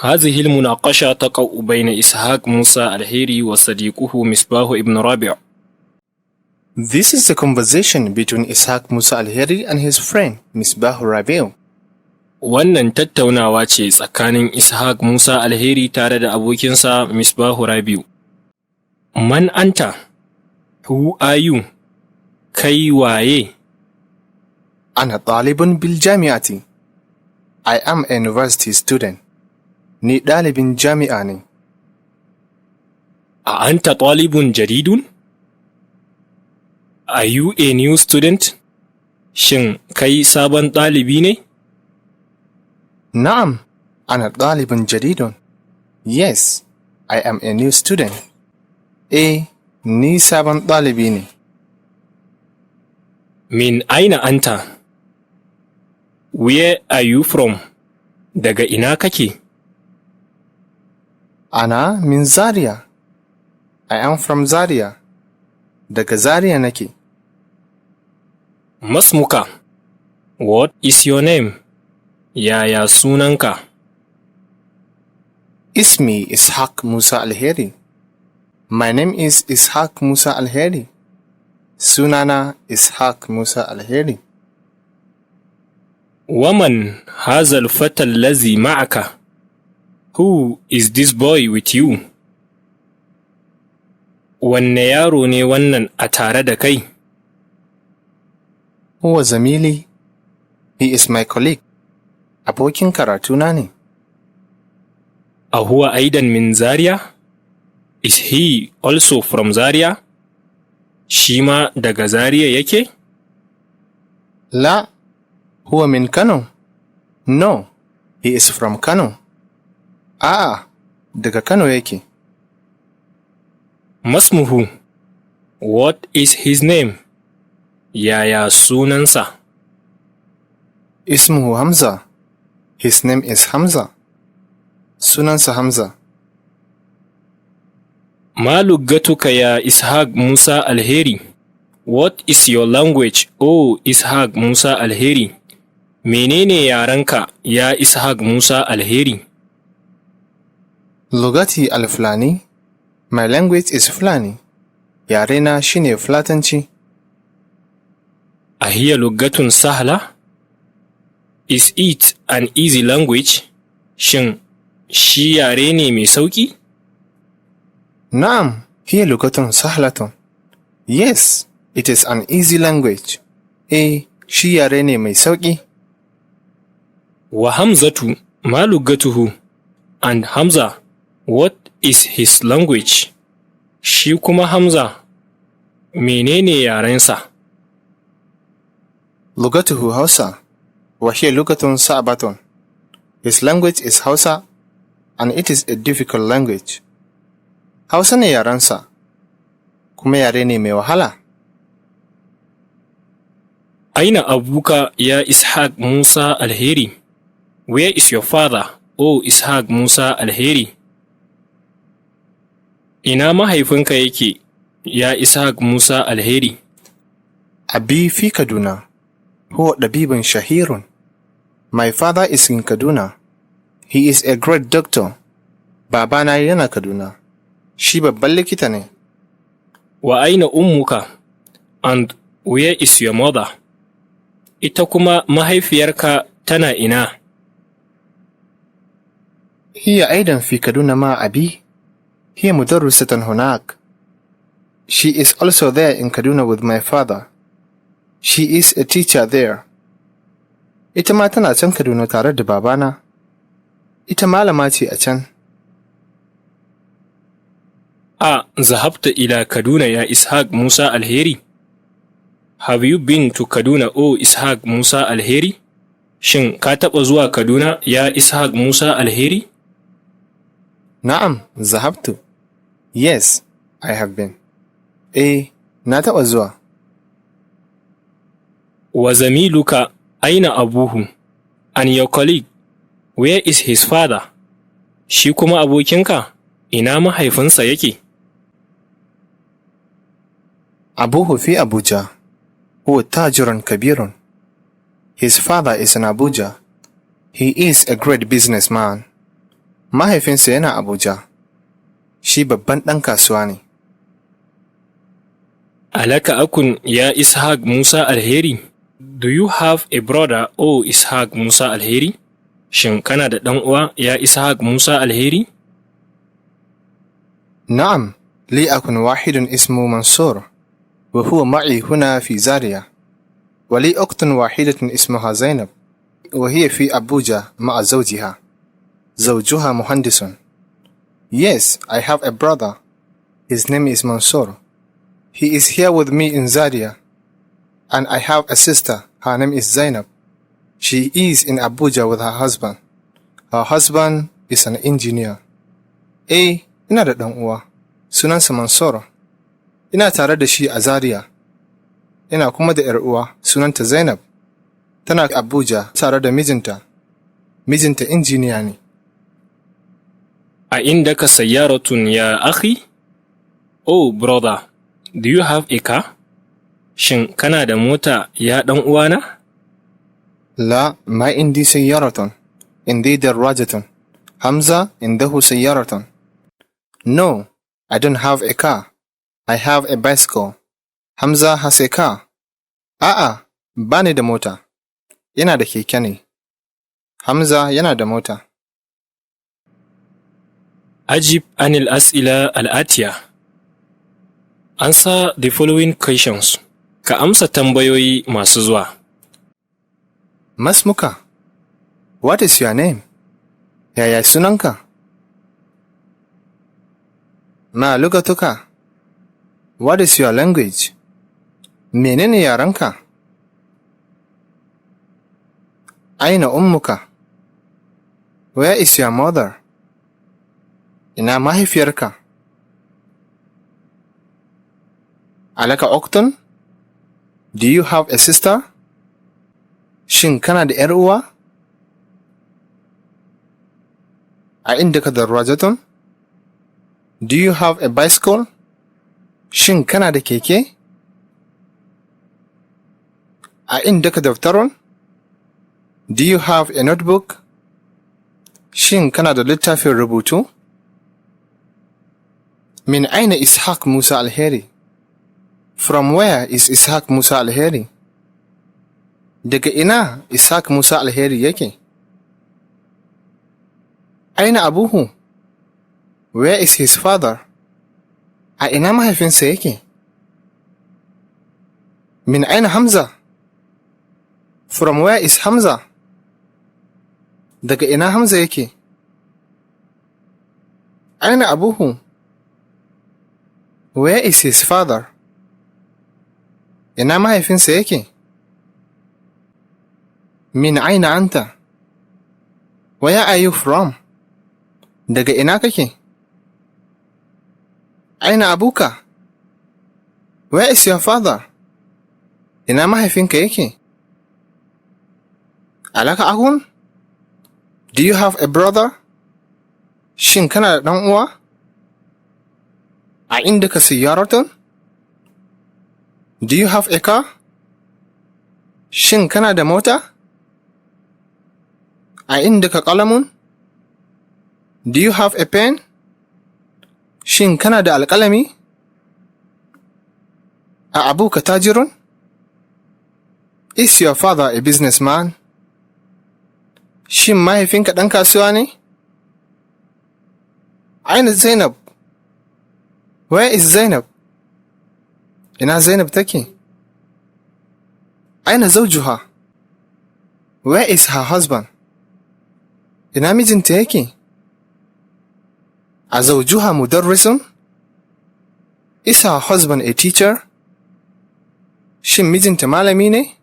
هذه المناقشة تقع بين إسحاق موسى الهيري وصديقه مصباح ابن رابع. This is a conversation between Ishaq Musa Alheri and his friend Misbahu Rabiu. Wannan tattaunawa ce tsakanin Ishaq Musa Alheri tare da abokinsa Misbahu Rabiu. من أنت؟ Who are you? Kai waye? أنا طالب بالجامعة. I am a university student. Ni ɗalibin jami'a ne. أأنت طالب جديد؟ Are you a new student? Shin kai sabon ɗalibi ne? نعم، أنا طالب جديد. Yes, I am a new student. Eh, ni sabon ɗalibi ne. من أين أنت؟ Where are you from? Daga ina kake? أنا من Zaria. I am from Zaria. Daga Zaria nake. ما اسمك. What is your name? Yaya sunanka? اسمي Ishaq Musa Alheri. My name is Ishaq Musa Alheri. Sunana Ishaq Musa Alheri. ومن هذا الفتى الذي معك؟ Who is this boy with you? Wanne yaro ne wannan a tare da kai? هو زميلي. He is my colleague. Abokin karatuna ne. أهو أيضا من Zaria? Is he also from Zaria? Shi ma daga Zaria yake? لا، هو من Kano. No, he is from Kano. A'a, daga Kano yake. ما اسمه. What is his name? Yaya sunansa? اسمه Hamza. His name is Hamza. Sunansa Hamza. ما لغتك يا إسحاق Musa Alheri? What is your language, oh Ishaq Musa Alheri? Menene yarenka, ya Ishaq Musa Alheri? لغتي الفلاني. My language is Fulani. Yarena shine Fulatanci. أهي لغة سهلة? Is it an easy language? Shin shi yare ne mai sauƙi? نعم، هي لغة سهلة. Yes, it is an easy language. Eh, shi yare ne mai sauƙi. وحمزة ما لغته? And Hamza, what is his language? Shi kuma Hamza, menene yarensa? لغته Hausa, وهي لغة صعبة. His language is Hausa, and it is a difficult language. Hausa ne yarensa, kuma yare ne mai wahala. أين أبوك يا إسحاق Musa Alheri? Where is your father, O Ishaq Musa Alheri? Ina mahaifinka yake, ya Ishaq Musa Alheri? أبي في Kaduna, هو طبيب شهير. My father is in Kaduna. He is a great doctor. Babana yana Kaduna. Shi babban likita ne. وأين أمك? And where is your mother? Ita kuma mahaifiyarka tana ina? هي أيضا في Kaduna مع أبي. هي مدرسة هناك. She is also there in Kaduna with my father. She is a teacher there. Ita ma tana can Kaduna tare da babana. Ita malama ce a can. أذهبت إلى Kaduna يا Ishaq Musa Alheri? Have you been to Kaduna, O Ishaq Musa Alheri? Shin ka taɓa zuwa Kaduna, ya Ishaq Musa Alheri? نعم، ذهبت. Yes, I have been. Eh, na taɓa zuwa. وزميلك أين أبوه? And your colleague, where is his father? Shi kuma abokinka, ina mahaifinsa yake? أبوه في Abuja. هو تاجر كبير. His father is in Abuja. He is a great businessman. Mahaifinsa yana Abuja. Shi babban ɗan kasuwa ne. ألك أخ يا إسحاق موسى Alheri? Do you have a brother, O Ishaq Musa Alheri? Shin kana da ɗan uwa, ya Ishaq Musa Alheri? نعم، لي أخ واحد اسمه منصور، وهو معي هنا في زاريا. ولي أخت واحدة اسمها زينب، وهي في أبوجا مع زوجها. زوجها مهندس. Yes, I have a brother. His name is Mansour. He is here with me in Zaria. And I have a sister. Her name is Zainab. She is in Abuja with her husband. Her husband is an engineer. Eh, ina da ɗan uwa. Sunansa Mansur. Ina tare da shi a Zaria. Ina kuma da ‘yar uwa, sunanta Zainab. Tana Abuja tare da mijinta. Mijinta injiniya ne. أعندك سيارة يا أخي؟ Oh brother, do you have a car? Shin kana da mota, ya ɗan uwana? لا، ما عندي سيارة. عندي دراجة. حمزة عنده سيارة. No, I don't have a car. I have a bicycle. Hamza has a car. A'a, ba ni da mota. Ina da keke ne. Hamza yana da mota. أجب عن الأسئلة الآتية. Answer the following questions. Ka amsa tambayoyi masu zuwa. ما اسمك? What is your name? Yaya sunanka? ما لغتك? What is your language? Menene yarenka? أين أمك? Where is your mother? Ina mahaifiyarka? ألك أخت? Do you have a sister? Shin kana da ‘yar uwa? أعندك دراجة? Do you have a bicycle? Shin kana da keke? أعندك دفتر? Do you have a notebook? Shin kana da littafin rubutu? من أين إسحاق موسى الهيري? From where is Ishaq Musa Alheri? Daga ina Ishaq Musa Alheri yake? أين أبوه? Where is his father? A ina mahaifinsa yake? من أين Hamza? From where is Hamza? Daga ina Hamza yake? أين أبوه? Where is his father? Ina mahaifinsa yake? من أين أنت? Where are you from? Daga ina kake? أين أبوك? Where is your father? Ina mahaifinka yake? ألك أخ? Do you have a brother? Shin kana da ɗan uwa? أعندك سيارة? Do you have a car? Shin kana da mota? أعندك قلم? Do you have a pen? Shin kana da alƙalami? أأبوك تاجر? Is your father a businessman? Shin mahaifinka ɗan kasuwa ne? أين Zainab? Where is Zainab? Ina Zainab take? أين زوجها? Where is her husband? Ina mijinta yake? أزوجها مدرس? Is her husband a teacher? Shin mijinta malami ne?